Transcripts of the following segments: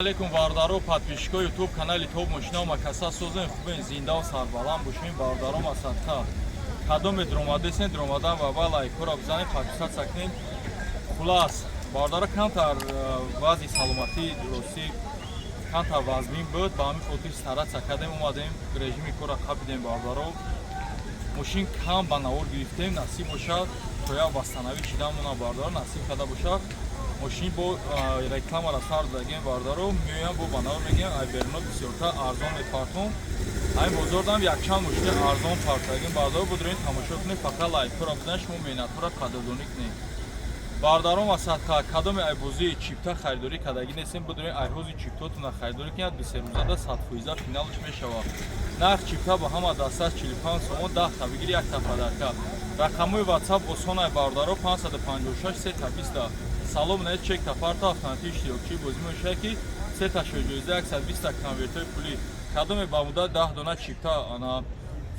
Алейкум, бародаро, подписчикои Ютуб канали Топ Мошина. Макаса, созен, хубен, зиндаву сарбаланд бошем. Бародаро, масадқа кадоме дромадесен, дромадан ва ба лайкҳоро бизанед, подписаться кунед. Хулас, бародаро, камтар вазъи саломатӣ ростӣ камтар вазмин буд, ба ҳамин хотир стараться кардем, омадем, режими корро қабидем. Бародаро, мошин кам ба навор гирифтем. Насиб бошад, то як восстановить шиданмона, бародаро, насиб карда бошад, мошин бо рекламара сар дадагем. Бародаро, меоям, бо ба навор мегӯям. Ай беруно бисёртар арзон мепартом, ҳамин бозордам якчанд мошини арзон партагем. Бародаро, будурен, тамошо кунед, фақат лайкҳоро бизанед, шумо меҳнатҳоро қадрдонӣ кунед. Бародарон, масадқа кадоме айбозии чипта харидорӣ кардагӣ нестем, будурен, айҳози чиптотона харидорӣ кунед. 2-3 рӯзада 100% финалш мешавад. Нарх чипта ба ҳама дастас 45 сомон, 10 та бигири, якта подарка. Рақамҳои Ватсап осонай, бародаро: 556 сета 20. Салом не, чек тафарта автоматӣ иштирокчии бозӣ мешавад, ки сета шоҳҷоиза, 120 конвертҳои пулӣ. Кадоме ба муддати 10 дона чипта, ана,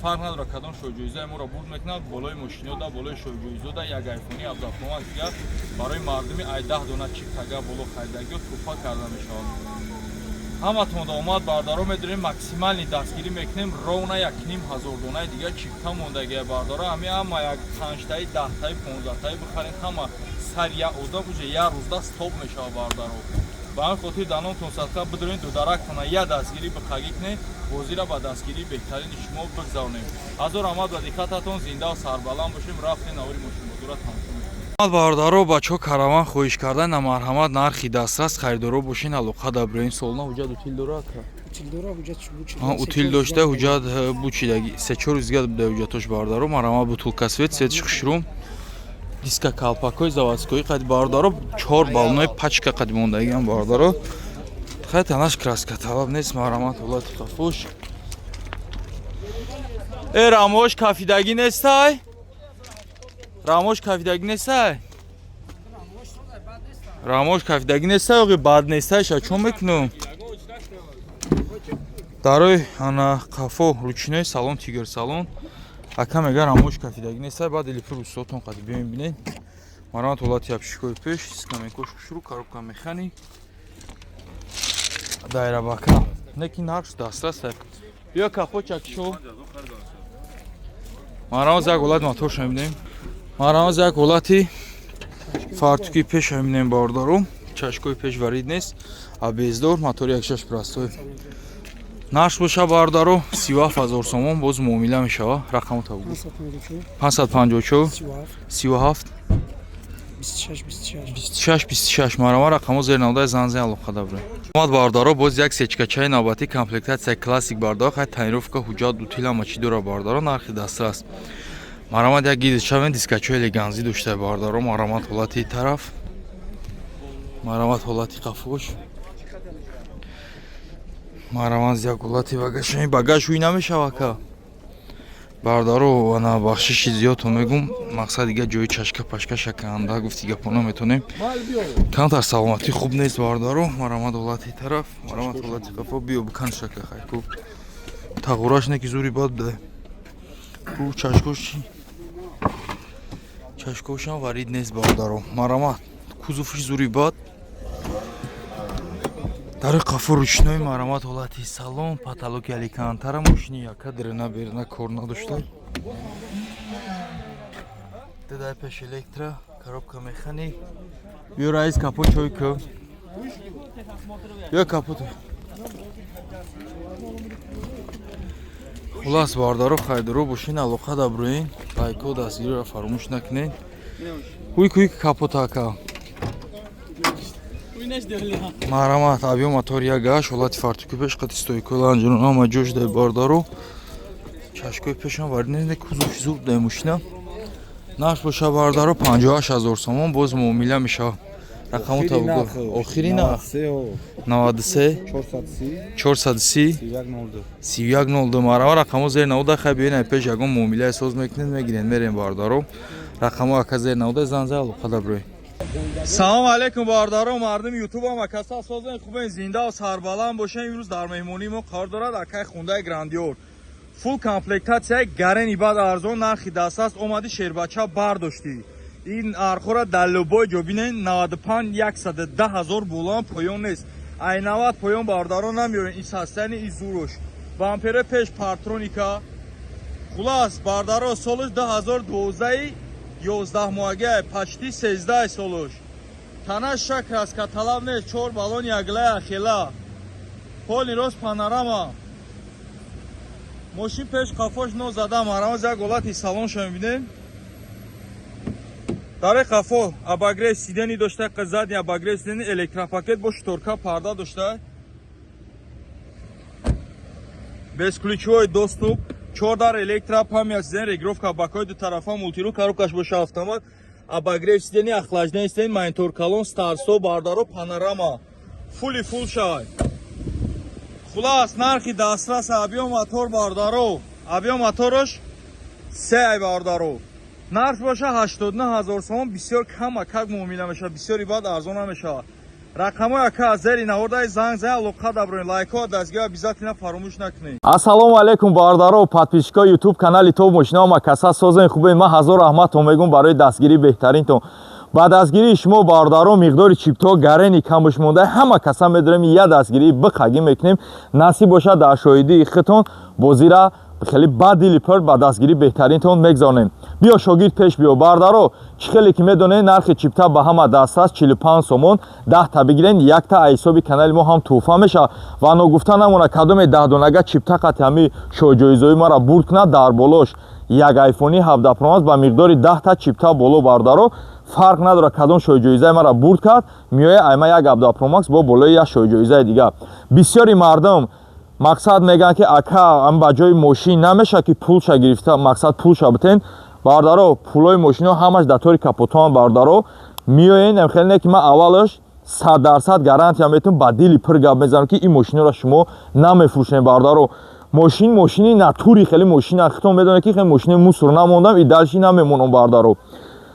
фарқ надорад кадом шоҳҷоизаи моро бурд мекунад, болои мошинода, болои шоҳҷоизода як айфони 17 дигар барои мардуми ай 10 дона чиптага боло харидагиё тӯҳфа карда мешавад. Ҳаматонда омад, бардаро. Медонем, максимальный дастгирӣ мекунем. Ровно 1500 донаи дигар чипта мондагия, бардаро. Ҳами ҳама як панҷтаи, 10таи, 15таи бихарен, ҳама сар як одам уже як рӯзда стоп мешавад, бардаро. Ба ҳамин хотир даномтон садқа, бидорен, дударактона як дастгирӣ бихагӣ кунед, бозира ба дастгирии беҳтарини шумо бигзаронем. Ҳазор раҳмат ба диққататон, зиндаву сарбаланд бошем. Рафтем, навори мошинбозора тамошо мекунем. Бародаро, бачаҳо караван хоҳиш кардан на, марҳамат, нархи дастрас. Харидоро бошен, алоқа даброин. Солна ҳуҷҷат, утил дора, ака? Утил дошта, ҳуҷҷат бучидаги, се-чор рӯз дигар буда ҳуҷҷатош. Бародаро, марҳамат, бутулка, свет, светш хушрум, диска, калпакҳои заводской қади, бародаро, чор баллонои пачка қади мондагиам, бародаро. Хай, танаш краска талаб нест. Марҳамат, ҳолати қафош. Э, рамош кафидагӣ нестай, рамош кафидагӣ нестай, рамош кафидагӣ нестай, оғи бад нестай. Ша чон мекунум? Дарои, ана, қафо ручной, салон тигр салон. Ака мега, рамош кафидагӣ нестай. Баъд элифи рустотон қади биёем, бинед. Марҳамат, ҳолати обшивкои пеш, скамейкош хушрӯ, коробка механик, дайрабака неки, нархш дастрас. Биё, капочак шо. Марҳамат, як ҳолати моторша мебинем. Марҳамат, як ҳолати фартуки пеша мебинем, бародаро. Чашкои пеш варид нест, абездор, мотори якшаш простой. Нарх боша, бародаро, 37 000 сомон, боз муомила мешава. Рақаму табгӯ: 554 37 26 26. Марама, рақамо зер наводаи, занзен, алоқа дабре. Омад, бародаро, боз як сечкачаи навбатӣ, комплектация классик, бародаро. Хай, тонировка, ҳуҷҷат, утил, ҳама чӣ дора, бародаро, нархи дастрас. Марамат, як гидчавен, дискачои элеганзӣ дошта, бародаро. Марамат, ҳолати тараф, марамат, ҳолати қафош. Марамат, як ҳолати багажи. Багаж ҳуй намешава, ка, бародаро. Ана, бахшиши зиёдто мегум, мақсад дига ҷои чашка пашка шаканда гуфти гапо наметонем, камтар саломатӣ хуб нест, бародаро. Марамат, ҳолати тараф, марамат, ҳолати қафо. Биё, бикан шака. Хайку, тағураш неки, зури бад буда ку. Чашкош чи, чашкошам варид нест, бародаро. Марамат, кузовш зури бад, дари қафо ручной. Марамат, ҳолати салон, потолоки алькантара. Мошини яка дирина берина кор надошта. Дай пеш электро, коробка механик. Биё, раис, капот чой ку. Биё, капот. Хулас, бародаро, хайдаро бошин, алоқа даброин, лайко, дастгириро фаромӯш накунед. Ҳуй куй капота, ака. Марҳамат, авио, мотор як гаш, ҳолати фартуки пеш қати стойкои лонжерон ҳама ҷош дай, бародаро. Чашкои пешам вард кузовши зуд дай мошина. Нарх боша, бародаро, 58 ҳазор сомон, боз муомила мешавад. Рақаму табгӯ. Охири нарх: 93 430 31 02. Марҳама, рақамо зер навода. Хай, биёин, пеш ягон муомилаи соз мекунед, мегиред, мерем, бародаро. Рақамо ака зер навода, занза, алоқа даброи. Салом алейкум, бародаро, мардуми Ютубам, акаса, созен, хубен, зиндаву сарбаланд бошен. Имрӯз дар меҳмонии мо қарор дорад акай Хундаи Грандиор, фулл комплектация, гарени баъд арзон, нархи дастраст. Омади, шербача, бардоштӣ. Ин архора дар любой ҷо бинен, 95 110 ҳазор болоам поён нест. Ай 90 поён, бародаро, намеёрен. И состояние, и зурош, бампере пеш парктроника. Хулас, бардаро, солш 2012, 11 моҳагия, почти 13 солш. Танаш краска талаб нест, чор баллон яглая хела. Полный рост, панорама. Мошин пеш қафош но зада, марамаз як ҳолати салонша мебинем. Дари қафо обогрев сидений дошта, задний обогрев сидений, электропакет, бо шторка, парда дошта. Бесключевой доступ, чор дар электро, память сидений, регулировка бокои ду тарафа, мультируль, коробкаш боша автомат, обогрев сидений, охлаждение сидений, монитор калон, старт-стоп, бардаро, панорама. Фули фул шай. Хулас, нархи дастрас, объем мотор, бардаро. Объем моторош се ай, бардаро. Нарх боша 89 ҳазор сомон, бисёр кама как муомила мешавад, бисёри баъд арзон намешавад. Рақамҳои ака аз зери навордаи, занг зай, алоқа даброен, лайкҳо дастгиҳо обязательно фаромӯш накунед. Ассалому алайкум, бародаро, подписчикои ютуб канали Топ Мошинао Макаса. Созен, хубе? Ман ҳазор раҳматон мегӯм барои дастгирии беҳтаринтон. Ба дастгирии шумо, бародаро, миқдори чиптҳо гарени камуш монда, ҳама каса медорем, я дастгирии биқагӣ мекунем. Насиб бошад, дар шоҳидии худтон бозира хеле бадили пир ба дастгирии беҳтаринтон мегзаронем. Биё, шогирд, пеш биё. Бардаро, чӣ хеле ки медонед, нархи чипта ба ҳама дастрас 45 сомон. 10-та бигирен, якта аз ҳисоби канали мо ҳам тӯҳфа мешавад. Ва ногуфта намонад, кадоме 10 донага чипта қати ҳами шоҳҷоизои маро бурд кунад, дар болош як айфони 17 Pro Max ба миқдори 10-та чипта боло. Бардаро, фарқ надорад, кадом шоҳҷоизаи маро бурд кард, меояд айма як 17 Pro Max бо болои як шоҳҷоизаи дигар. Бисёри мардум, мақсад, мегӯянд, ки ака, ам ба ҷои мошин намешавад, ки пулша гирифта, мақсад, пулша битен. Бародаро, пулои мошино ҳамаш дар тори капотон. Бародаро, меоен, хеле не, ки ман аввалаш 100% гарантия метавон, ба дили пир гап мезанам, ки ин мошиноро шумо намефурӯшем. Бародаро, мошин мошини натури, хеле мошина хитон медонед, ки хеле мошини мусор намондам и дальше намемонам. Бародаро,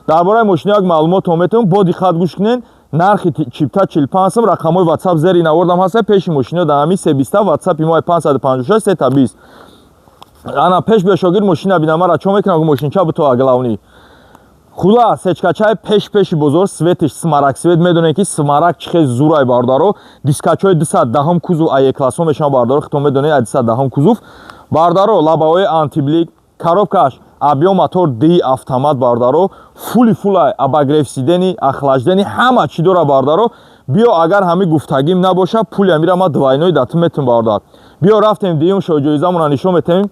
дар бораи мошино як маълумотон метавон, бо диққат гӯш кунед. Нархи чипта 45 сом. Рақамҳои ватсап зери навордам ҳаста. Пеши мошино дар ҳамин себиста, ватсапи мо 556 сета 20. Ана, пеш биё, шогирд, мошина бина. Мара чо мекунам, мошинча бито главный. Хулас, сечкачаи пеш пеши бозор, светиш смарагд свет. Медонед, ки смарагд чӣ хел зурай, бародаро. Дискачҳои 210-ум кузов, АЕ классо мешаванд, бародаро, хитон медонед, а 210-ум кузов, бародаро, лобовои антиблик, коробкаш объем мотор ди автомат. Бародаро, фули фулай, обогрев сидений, охлаждение, ҳама чӣ дора. Бародаро, биё, агар ҳами гуфтагим набоша, пули амира ма двойной датум метум. Бародар, биё, рафтем, дуюм шоҳҷоизамонро нишон метем.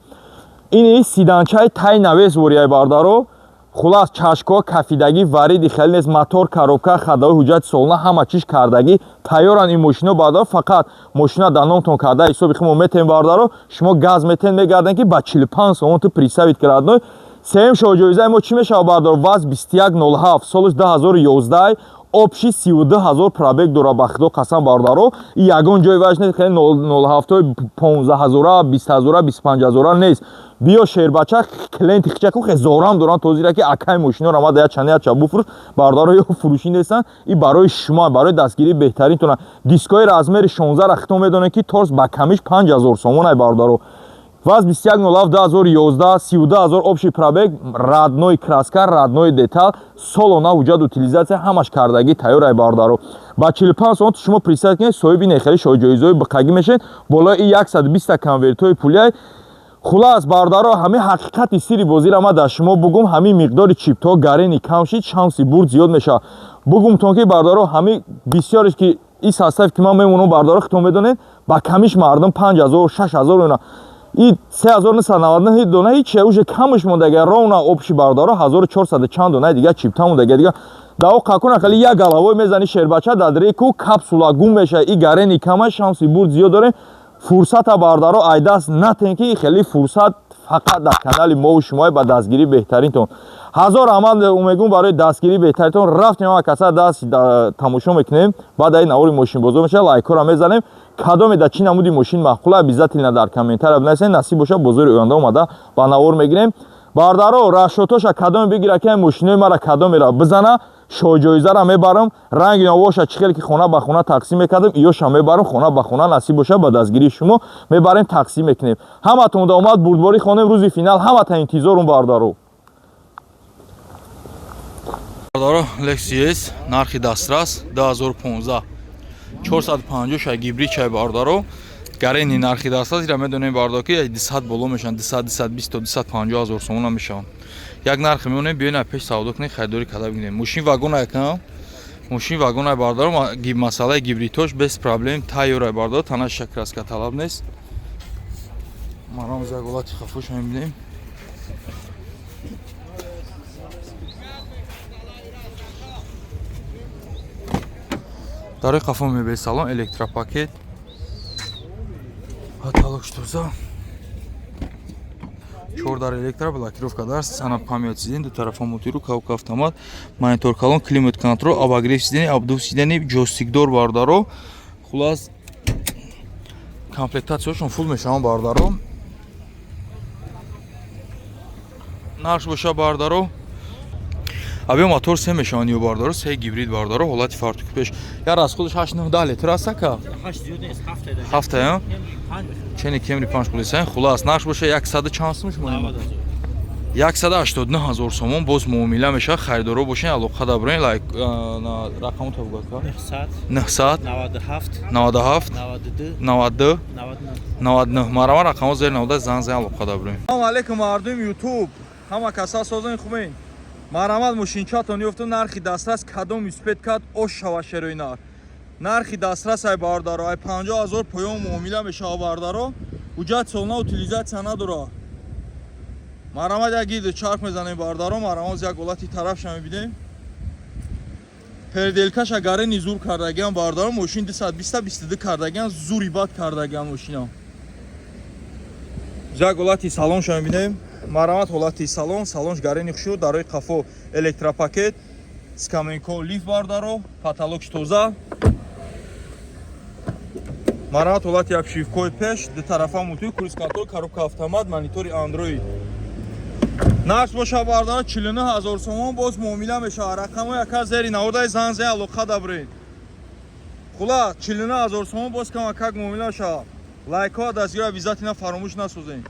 Ини седанчаи тай навес ворияй, бародаро. Хулас, чашкҳо кафидагӣ, вариди хеле нест, мотор, коробка, ходовой, ҳуҷҷати солона ҳама чиз кардагӣ тайёранд ин мошино. Бародаро, фақат мошина дар номтон карда, ҳисоби химо метем. Бародаро, шумо газ метен, мегарден, ки ба 45 сомон ту представить крадной. Сеюм шоҳҷоизаи мо чӣ мешавад, бародаро? ВАЗ 2107, солаш 2011, общий 32 ҳазор пробег дора. Ба худо қасам, бародаро, и ягон ҷои важ нест, хеле 07 15 ҳазора, 20 ҳазора, 25 ҳазора нест. Биё, шербача, клиенти хичаку хезорам доранд тозира, ки акай, мошиноро ма да чанд яча буфурӯш. Бародаро, ё фурӯшӣ нестанд, и барои шумо, барои дастгирии беҳтаринтона. Дискои размери 16 рахтон медонед, ки торс ба камиш 5000 сомон ай. Бародаро, ВАЗ 2107 2011, 32 ҳазор общий пробег, родной краска, родной деталь, солона ҳуҷҷат, утилизация ҳамаш кардагӣ тайёр ай. Бародаро, ба 45 сомон шумо представить кунед, соҳиби нехели шоҳҷоизои биқагӣ мешавед. Болои и 120 конвертҳои пулиай. Хулас, бародаро, ҳамин ҳақиқати сири бозиро ма дар шумо бугум. Ҳамин миқдори чиптҳо гарени кам шид, шанси бурд зиёд мешавад. Бугумтон, ки, бародаро, ҳамин бисёреш, ки и состав, ки ман мемонам, бародаро, хитон медонед, ба камиш мардум 5000, 6000 ина, и 3999 дона ҳиче уже камш мондага, ровно общий, бародаро, 1400 чанд дона дига чипта мондага. Дига дао қакуна хали як головой мезани, шербача, дар реку капсула гум мешавад. И гарени кама, шанси бурд зиёд дорем. Фурсата, бародаро, айдаст натен, ки хеле фурсат фақат дар канали мову шумои. Ба дастгирии беҳтаринтон ҳазор раҳмат мегӯм, барои дастгирии беҳтаринтон. Рафтем, ҳама каса даст тамошо мекунем. Баъд ай навори мошинбозор мешавад, лайкҳоро мезанем. Кадоме дар чӣ намуди мошин маъқула, обязательно дар комментария бинависед. Насиб бошад, бозори оянда омада ба навор мегирем. Бародаро, расчётоша кадоме бигира, ки мошинои мара кадомеро бизана, шоҳҷоизаро мебарам. Ранги навоша чӣ хеле ки хона ба хона тақсим мекардам, иёша мебарам хона ба хона. Насиб бошад, ба дастгирии шумо мебарем, тақсим мекунем. Ҳаматон да омад, бурдборӣ хонем. Рӯзи финал ҳамата интизорум, бародаро. Бародаро, Lexus ES, нархи дастрас, 2015. 450 шай гибрид чай, бародаро. Гарени нархи дастрас ира медонем, бародаро, ки 200 боло мешаванд, 200, 220 то 250 ҳазор сомона мешаванд. Як нарх мемонем, биёен пеш савдо кунем, харидорӣ карда бигирем. Мошин вагон якам, мошин вагон, бародаро. Масъалаи гибридҳош без проблем тайёра, бародаро. Танаша краска талаб нест. Марам як ҳолати хафоша мебинем. Дарои қафо мебел, салон, электропакет, потолок тоза, чор дар электро, блокировка дар сана, память сиденья, ду тарафа мультируль, коробка автомат, монитор калон, климат контроль, обогрев сиденья, обдув сиденья, ҷойстикдор, бародаро. Хулас, комплектатсияшон фул мешаванд, бародаро. Нарх боша, бародаро, абё мотор се мешаванд ё, бародаро, се гибрид, бародаро. Ҳолати фартуки пеш я расходаш 8-9 литр аст, ака. Ҳафта чени кемри панҷ кулиса. Хулас, нарх боша яксаду чанд сум шумо? 189 ҳазор сомон, боз муомила мешавад. Харидоро бошен, алоқа даброен. Лайк, рақаму табугака: 900 97 92 99. Марама рақамо зери навода, зан зан, алоқа даброен. Салому алейкум, мардуми Ютуб, ҳама каса созани хубен. Марҳамат, мошинчатон ёфту, нархи дастрас. Кадом успеть кард, ош шава шерои нар. Нархи дастрас ай, бародаро, ай 50 ҳазор поён муомила мешава, бародаро. Ҳуҷҷат солна, утилизатсия надора. Марҳамат, як гирду чарх мезанем, бародаро. Марҳамат, як ҳолати тарафша мебинем. Переделкаша гарени зур кардагиам, бародаро. Мошин 220 22 кардагиам, зури бад кардагиам мошина. Як ҳолати салонша мебинем. Марҳамат, ҳолати салон, салонш гарени хушуд. Дарои қафо электропакет, скамейко, лифт, бардаро, потолокш тоза. Марҳамат, ҳолати обшивкои пеш, ду тарафа мутуи, круиз контроль, коробка автомат, монитори Андроид. Нарх боша, бардаро, 49 ҳазор сомон, боз муомила мешавад. Рақамҳои ака зери наводаи, зан зан, алоқа дабрен. Хулас, 49 ҳазор сомон, боз камакак муомила мешавад. Лайкҳо, дастгиро обязательно фаромӯш насозем.